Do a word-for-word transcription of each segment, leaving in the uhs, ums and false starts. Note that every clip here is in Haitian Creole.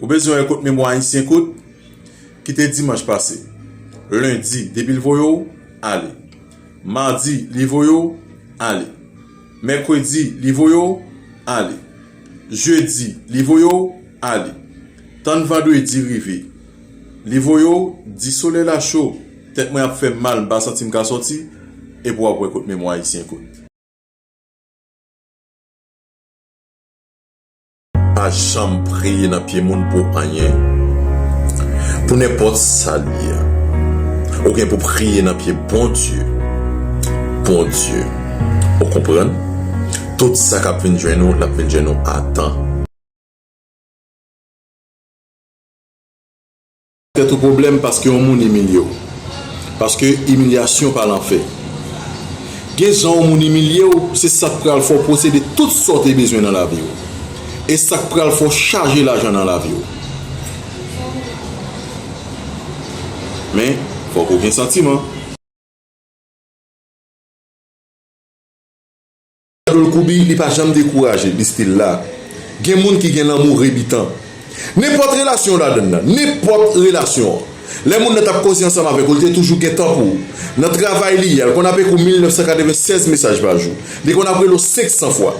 Ou bezwen wè kot memwa ayisyen kout? Kite dimanch pase. Lendi, depi l voye w, ale. Madi, li voye w, ale. Mèkredi, li voye w, ale. Jedi, li voye w, ale. Tann vandredi rive. Li voye w, di solèy la cho, tèt mwen ap fè m mal, m pa santi m ka sòti, epi w ap wè kot memwa ayisyen kout. Pa janm preye nan pye moun pou anyen. Pou nenpòt sa l ye a. Ou gen pou preye nan pye Bondye. Bondye. Ou konprann? Tout sa k ap vin jwenn ou, l ap vin jwenn ou a tan. Tèt ou pwoblèm paske yon moun imilye w. Paske imilyasyon pa lanfè. Gen jan yon moun imilye w, se sa k pral fè w posede tout sa w te bezwen nan lavi w. E sa k pral fè w chaje lajan nan lavi w. Men, fòk ou gen santiman. Dol Koubi, li pa janm dekouraje, li still la. Gen moun ki gen lanmou rebitan. Nenpòt relasyon w ladann nan, nenpòt relasyon. Lè moun nan t ap koze ansanm avèk ou, li te toujou gen tan pou ou. Nan travay li ye a, l konn ap ekri w mil nèf san katreven sèz mesaj pa jou. Li konn ap rele w senk san fwa.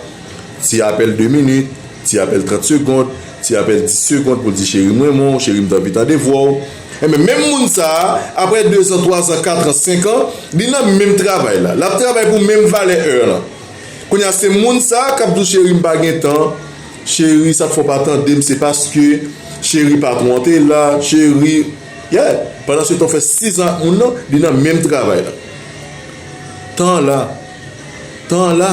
Ti apèl de minit, ti apèl trant segonn, ti apèl dis segonn pou l di, "Cheri, m renmen w, cheri, m t anvi tande vwa w." Enben, menm moun sa a, apre de zan, twa zan, kat an, senk an, li nan menm travay la. L ap travay pou menm valè è lan. Kounye a, se moun sa a k ap di w, "Cheri, m pa gen tan. Cheri, sa k fè w pa tande m, se paske, cheri, patwon an te la, cheri." Yeah. Pandan se tan, w fè sis an ak moun nan, li nan menm travay la. Tan an la. Tan an la.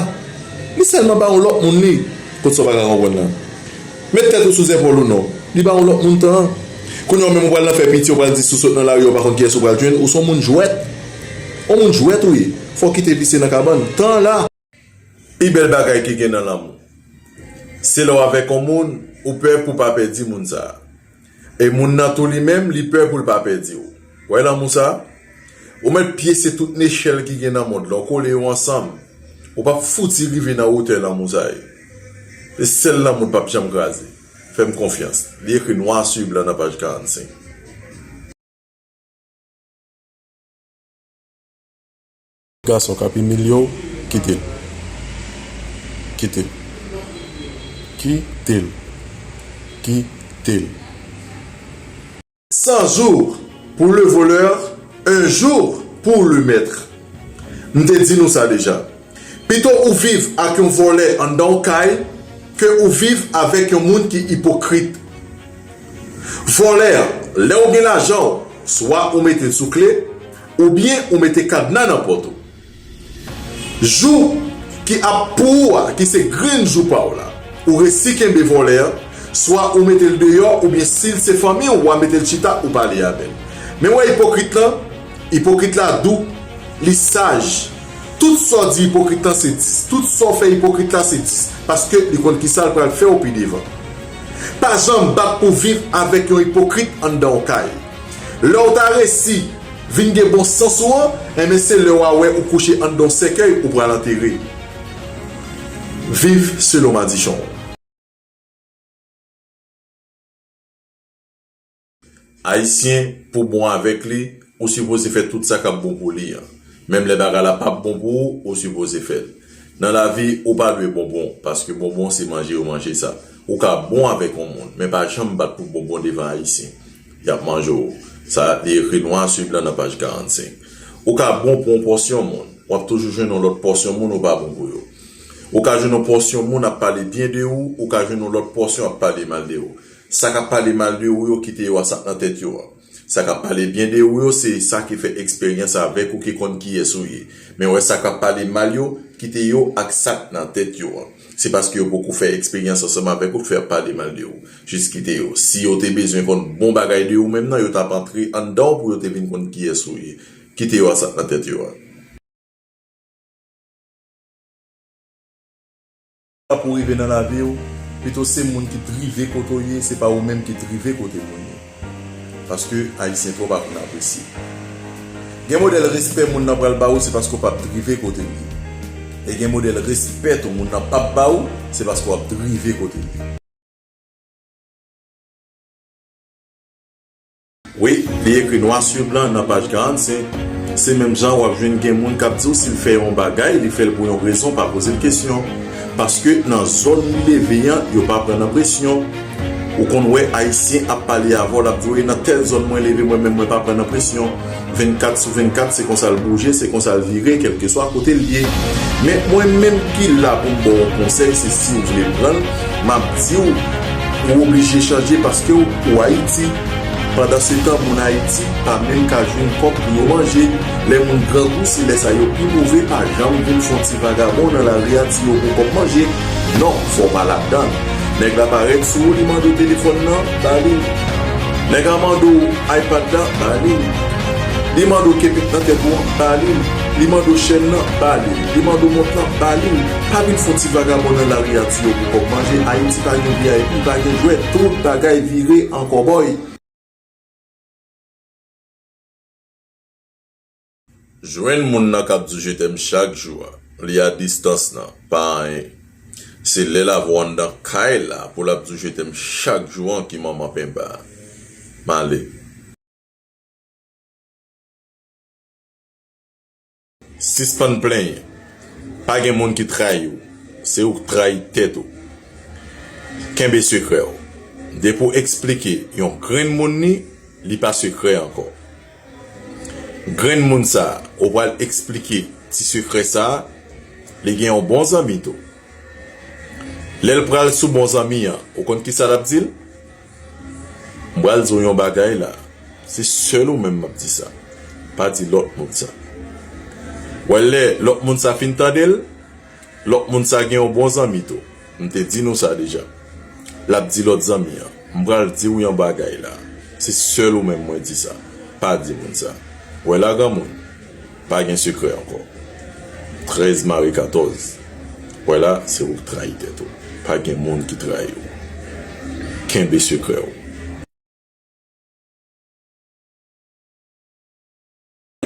Li sèlman ba yon lòt moun li. Kot sa w pa ka konprann la? Met tèt ou sou zèpòl ou non. Li ba yon lòt moun tan an. Kounye a, w menm ou pral nan fè piti, w pral di si w sot nan lari a, w pa konn kiyès ou pral jwenn, ou se yon moun jwèt. Yon moun jwèt ou ye. Fò w kite visye nan kabann. Tan an la. Pi bèl bagay ki gen nan lanmou, se lè w avèk yon moun, ou pè pou w pa pèdi moun sa a. E moun nan tou li menm, li pè pou l pa pèdi w. Wè lanmou sa a? Ou mèt pyese tout nechèl ki gen nan mond lan, ou kole yo ansanm. Ou p ap fouti rive nan wotè lanmou sa a ye. Se sèl lanmou l p ap janm kraze. Fè m konfyans. Li ekri nwa sou blan nan paj karannsenk. Gason k ap imilye w, kite l. Kite l. Kite l. Kite l. Cent jours pour le voleur, un jour pour le maître. M te di nou sa deja. Pito ou viv ak yon vòlè anndan yon kay ke ou viv avèk yon moun ki ipokrit. Vòlè a, lè w gen lajan w, swa ou mete l sou kle, oubyen ou mete kadna nan pòt ou. Jou ki ap pou ou a, ki se grenn jou pa w la, ou resi kenbe vòlè a, swa ou mete l deyò, oubyen si l se fanmi w, w a mete l chita, ou pale avè l. Men w wè ipokrit lan, ipokrit la dou, li saj. Tout sa w di ipokrit lan se dis, tout sa w fè ipokrit la se dis, paske li konn kisa l pral fè w pi devan. Pa janm bat pou viv avèk yon ipokrit anndan yon kay. Lè w ta resi vin gen bon sans ou an, enben se lè w a wè ou kouche anndan yon sèkèy ou pral antere. Viv selon madichon w. Ayisyen, pou bon avèk li, ou sipoze fè tout sa k ap bon pou li an. Menm lè bagay la p ap bon pou ou, ou sipoze fè l. Nan lavi, ou pa dwe bonbon, paske bonbon se manje yo manje sa. Ou ka bon avèk yon moun, men pa janm bat pou bonbon devan Ayisyen. Y ap manje w. Sa, li ekri nwa sou blan nan paj karannsenk. Ou ka bon pou yon pòsyon moun, w ap toujou jwenn yon lòt pòsyon moun ou pa bon pou yo. Ou ka jwenn yon pòsyon moun ap pale byen de ou, ou ka jwenn yon lòt pòsyon ap pale mal de ou. Sa k ap pale mal de ou yo, kite yo a sa k nan tèt yo a. Sa k ap pale byen de ou yo, se sa ki fè eksperyans avèk ou ki konn kiyès ou ye. Men wè sa k ap pale mal yo, kite yo ak sa k nan tèt yo a. Se paske yo poko fè eksperyans ansanm avèk ou k fè y ap pale mal de ou. Jis kite yo. Si yo te bezwen konn bon bagay de ou menm nan, yo t ap antre anndan w pou yo te vin konn kiyès ou ye. Kite yo a sa k nan tèt yo a. Pou rive nan lavi w, pito se moun ki t rive kote w ye, se pa ou menm ki t rive kote moun ye. Paske Ayisyen twò pa konn apresye. Gen modèl respè moun nan pral ba ou, se paske w p ap t rive kote l ye. E gen modèl respè tou moun nan p ap ba ou, se paske w ap t rive kote l ye. Wi, li ekri nwa sou blan nan paj karannsenk. Se menm jan w ap jwenn gen moun k ap di w si l fè yon bagay, li fè l pou yon rezon, pa poze l kesyon. Paske nan zòn li leve an, yo pa pran nan presyon. Ou konn wè Ayisyen ap pale avè w, l ap di w, "E nan tèl zòn mwen leve, mwen menm mwen pa pran nan presyon." Vennkat sou vennkat, se konsa l bouje, se konsa l vire, kèlkeswa kote l ye. Men mwen menm ki la pou m ba w yon konsèy, se si w vle pran l, m ap di w, ou oblije chanje paske w, ou Ayiti. Pandansetan, moun Ayiti pa menm ka jwenn kòb pou yo manje. Lè moun grangou, se lè sa yo pi move, pa janm vin fè yon ti vagabon nan lari a di yo pou kòb manje. Non, fò w pa ladan l. Nèg la parèt sou ou, li mande w telefòn nan, ba li l. Nèg la mande w iPad la, ba li l. Li mande w kepek nan tèt ou an, ba li l. Li mande w chèn nan, ba li l. Li mande w mont lan, ba li l. Pa vin fè yon ti vagabon nan lari a di yo pou kòb manje. Ayiti pa gen V I P, pa gen jwèt. Tout bagay vire an kòbòy. Jwenn moun nan k ap di w je t'aime chak jou a, li a distans nan, pa anyen. Se lè l avè w anndan kay la pou l ap di w je t'aime chak jou an ki manman penba a. M ale. Sispann plenyen. Pa gen moun ki trayi w. Se ou k trayi tèt ou. Kenbe sekrè w. Depi w eksplike yon grenn moun li, li pa sekrè ankò. Grenn moun sa a, ou pral eksplike ti sekrè sa a, li gen yon bon zanmi tou. Lè l pral sou bon zanmi an, ou konn kisa l ap di l? M pral di w yon bagay la. Se sèl ou menm m ap di sa. Pa di lòt moun sa. Wè lè lòt moun sa fin tande l, lòt moun sa gen yon bon zanmi tou. M te di nou sa deja. L ap di lòt zanmi an. M pral di w yon bagay la. Se sèl ou menm mwen di sa. Pa di moun sa. Wè la granmoun. Pa gen sekrè ankò. Trèz mare katòz. Wè la, se ou k trayi tèt ou. Pa gen moun ki trayi w. Kenbe sekrè w.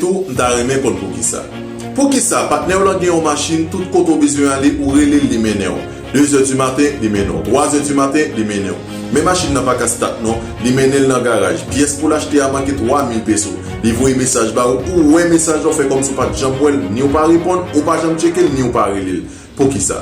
Tou, m ta renmen konn poukisa. Poukisa patnè w lan gen yon machin, tout kote w bezwen ale, ou rele l, li mennen w. De zè di maten, li mennen w. Twa zè di maten, li mennen w. Men machin nan pa ka stat non, li mennen l nan garaj. Pyès pou l achte a manke twa mil peso. Li voye mesaj ba ou, ou wè mesaj la, w fè kòmsi w pa t janm wè l, ni w pa reponn, ou pa janm tcheke l, ni w pa rele l. Poukisa?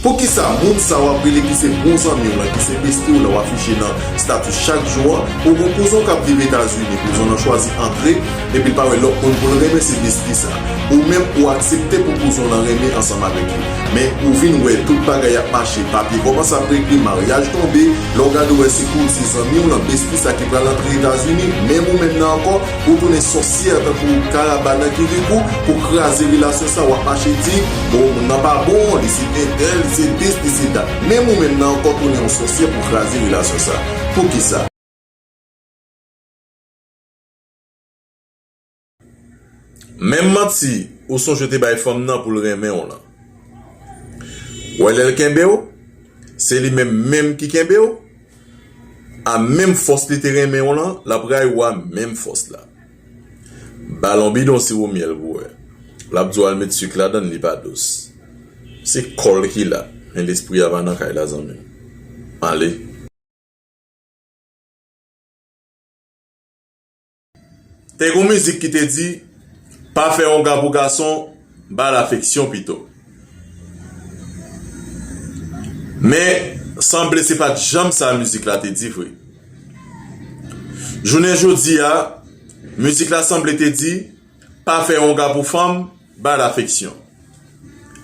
Poukisa moun sa w ap rele ki se bon zanmi w lan, ki se besti w lan, w afiche nan stati chak jou an, ou gon kouzon k ap viv Etazini, kouzon lan chwazi antre, epi l pa wè lòt moun pou l renmen, se besti sa. Ou menm, ou aksepte pou kouzon lan renmen ansanm avèk li. Men ou vin wè tout bagay ap mache, papye kòmanse ap regle, maryaj tonbe, lè w gade w wè se kou, se zanmi w lan, besti sa ki pral antre Etazini, menm ou menm nan ankò, ou tounen sòsyè tankou karaba nan kirikou pou kraze relasyon sa, w ap mache di, bon, moun nan pa bon, li se entèl, li se dis, li se dat. Menm ou menm nan ankò tounen yon sòsyè pou kraze relasyon sa. Poukisa? Menm manti ou sonje w te bay fanm nan pou l renmen w lan. Wè lè l kenbe w, se li menm menm ki kenbe w. A menm fòs li te renmen w lan, l ap rayi w a menm fòs la. Ba l on bidon siwo myèl pou wè. L ap di w al met sik ladann, li pa dous. Se kò l ki la, men lespri a pa nan kay la, zanmi m. Ale. Te gon mizik ki te di, pa fè wonga pou gason, ba l afeksyon pito. Men, sanble se pa t janm sa mizik la te di vre. Jounen jodi a, mizik la sanble te di, pa fè wonga pou fanm, ba l afeksyon.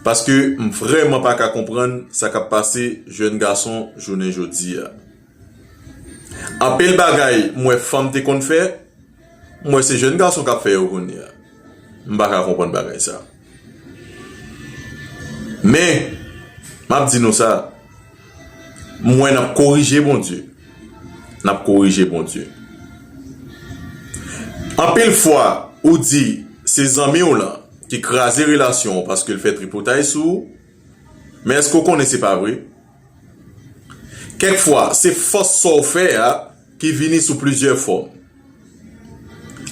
Paske m vrèman pa ka konprann sa k ap pase jèn gason jounen jodi a. Anpil bagay m wè fanm te konn fè, m wè se jèn gason k ap fè yo kounye a. M pa ka konprann bagay sa. Men, m ap di nou sa, m wè n ap korije Bondye. N ap korije Bondye. Anpil fwa, ou di se zanmi w lan ki kraze relasyon w paske l fè tripotay sou ou, men èske w konnen se pa vre? Kèk fwa, se fòs sa w fè a ki vini sou plizyè fòm.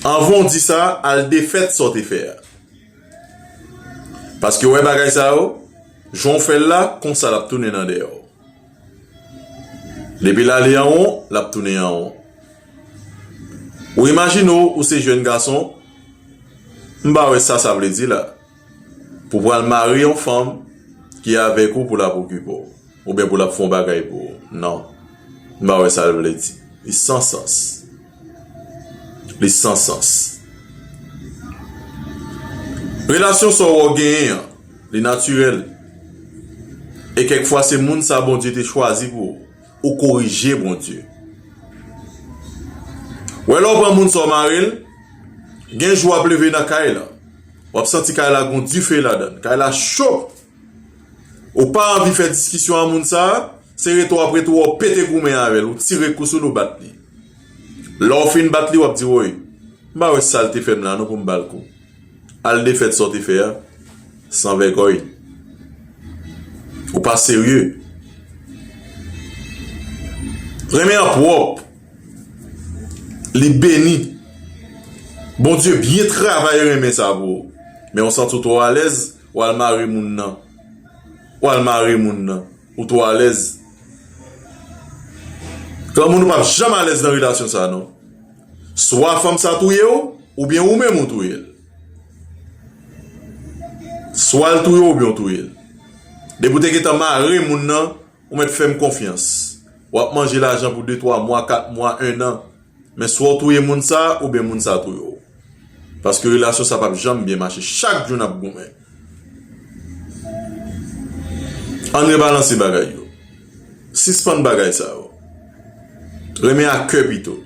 Anvan w di sa, al defèt sa w te fè a. Paske w wè bagay sa yo, jan w fè l la, konsa l ap tounen nan dèyè w. Depi l ale anwon, l ap tounen anwon. Ou imajine w, ou se jèn gason, m pa wè sa sa vle di la. Pou pral mare yon fanm ki avèk ou pou l ap okipe w, oubyen pou l ap fè yon bagay pou ou. Non. M pa wè sa l vle di. Li san sans. Li san sans. Relasyon sa w genyen an, li natirèl. E kèk fwa se moun sa Bondye te chwazi pou ou. Ou korije Bondye. Wè lè w pran moun sa w mare l, gen jou w ap leve nan kay la. W ap santi kay la gon dife ladan l. Kay la cho. Ou pa anvi fè diskisyon a moun sa a, se rete w ap rete w pete goumen avè l, ou tire kou sou l, ou bat li. Lè w fin bat li, w ap di, woy, m pa wè sa l te fè m la non pou m ba l kou. Al defèt sa w te fè a, san vègòy. Ou pa serye. Renmen an pwòp. Li beni. Bondye byen travay renmen sa pou ou. Men w santi w twò alèz, w al mare moun nan. W al mare moun nan. Ou twò alèz. Granmoun ou p ap janm alèz nan relasyon sa non. Swa fanm sa touye w, oubyen ou menm ou touye l. Swa l touye w oubyen w touye l. Depi w te gentan mare moun nan, ou mèt fè m konfyans. W ap manje lajan pou de, twa mwa, kat mwa, en an. Men swa w touye moun sa, oubyen moun sa touye w. Paske relasyon sa p ap janm byen mache. Chak jou n ap goumen. Ann rebalanse bagay yo. Sispann bagay sa yo. Renmen ak kè pito.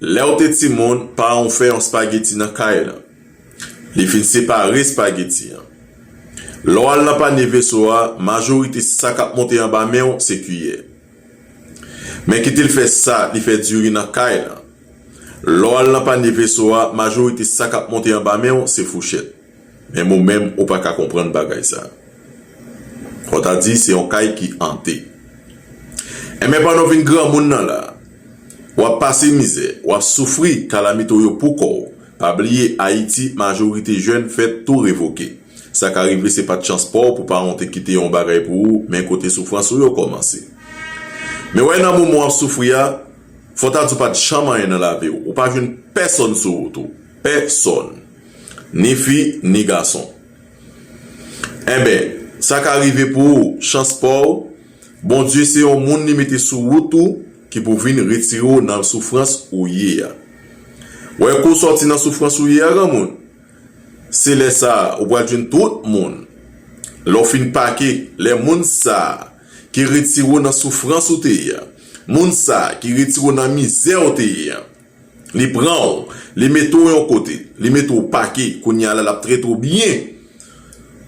Lè w te timoun, paran w fè yon espageti nan kay lan. Li fin separe espageti an. Lè w al nan panye veso a, majorite sa k ap monte anba men w, se kiyè. Men kite l fè sa, li fè diri nan kay lan. Lè w al nan panye veso a, majorite sa k ap monte anba men w, se fouchèt. Men ou menm, ou pa ka konprann bagay sa. Fò ta di se yon kay ki ante. Enben, pandan w vin granmoun nan la, w ap pase mizè, w ap soufri, kalamite w yo pou kò w. Pa bliye, Ayiti, majorite jèn fèt tou revoke. Sa ka rive se pa t chans pa w pou paran w te kite yon bagay pou ou, men kote soufrans ou yo kòmanse. Men w wè nan moman w ap soufri a, fò ta di w pa t janm anyen nan lavi w. Ou pa jwenn pèsonn sou wout ou. Pèsonn. Ni fi, ni gason. Enben, sa ka rive pou ou, chans pa w, Bondye se yon moun li mete sou wout ou ki pou vin retire w nan soufrans ou ye a. Wè kou w sòti nan soufrans ou ye a, granmoun. Se lè sa a, ou pral jwenn tout moun. Lè w fin pake, lè moun sa a ki retire w nan soufrans ou te ye a, moun sa a ki retire w nan mizè w te ye a, li pran w, li mete w yon kote, li mete w pake, kounye a la, l ap trete w byen.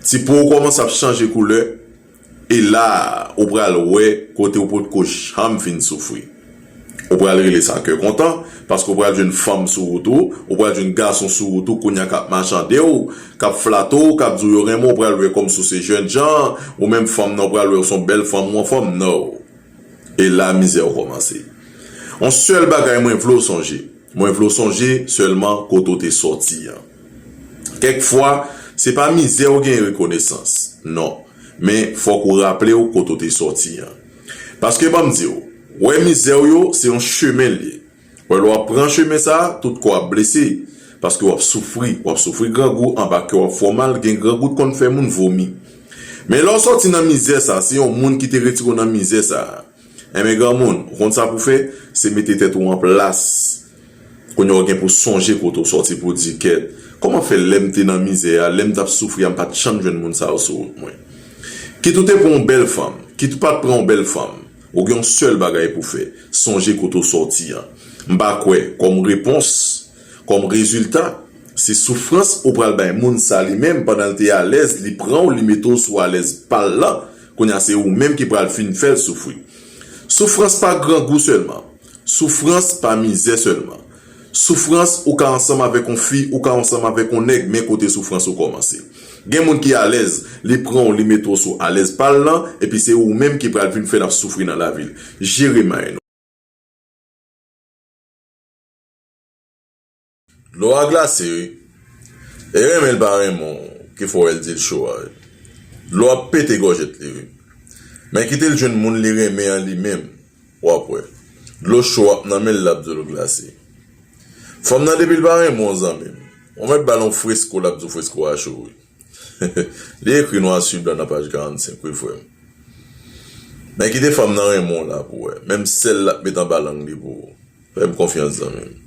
Ti po w kòmanse ap chanje koulè, e la a, ou pral wè kote w potko janm fin soufri. Ou pral rele sa kè kontan, paske w pral jwenn fanm sou wout ou, ou pral jwenn gason sou wout ou, kounye a k ap machande w, k ap flate w, k ap di w yo renmen w, ou pral wè kòmsi w se jènjan, ou menm fanm nan, ou pral wè w se yon bèl fanm, ou yon fanm nò. E la mizè w kòmanse. Yon sèl bagay mwen vle w sonje. Mwen vle w sonje sèlman kote w te sòti an. Kèk fwa, se pa mizè w genyen rekonesans. Non. Men, fòk ou raple w kote w te sòti an. Paske, ban m di w, wè mizè w yo, se yon chemen l ye. Wè, lè w ap pran chemen sa a, tout kò w ap blese. Paske w ap soufri, w ap soufri grangou, anba kè w ap fè w mal, gen grangou t konn fè moun vomi. Men lè w sòti nan mizè sa a, se yon moun ki te retire w nan mizè sa a. Enben, granmoun, ou konn sa pou w fè? Se mete tèt ou an plas. Kounye a w gen pou sonje kote w sòti pou w di, kèt, kòman fè lè m te nan mizè a, lè m t ap soufri a, m pa t janm jwenn moun sa yo sou wout mwen? Kit ou te pran yon bèl fanm, kit ou pa t pran yon bèl fanm, ou gen yon sèl bagay pou w fè, sonje kote w sòti an. M pa kwè, kòm repons, kòm rezilta, se soufrans ou pral bay moun sa li menm pandan l te alèz, li pran w, li mete w sou alèz pa l lan, kounye a se ou menm ki pral fin fè l soufri. Soufrans pa grangou sèlman. Soufrans pa mizè sèlman. Soufrans, ou ka ansanm avèk yon fi, ou ka ansanm avèk yon nèg, men kote soufrans ou kòmanse. Gen moun ki alèz, li pran w, li mete w sou alèz pa l lan, epi se ou menm ki pral vin fè l ap soufri nan lavi l. Jere may nou. Dlo a glase, wi. E renmen l pa renmen w, ki fè w wè l di l cho a, wi. Dlo ap pete gòjèt li, wi. Men kite l jwenn moun li renmen an li menm, w ap wè. Dlo cho ap nan men l, l ap di w l glase. Fanm nan depi l pa renmen w, zanmi m, ou mèt ba l yon fresko, l ap di w fresko a cho wi. Li ekri nwa sou blan nan paj karannsenk wi, frè m. Men kite fanm nan renmen w la pou w wè. Menm sèl l ap met anba lang li pou ou. Fè m konfyans, zanmi m.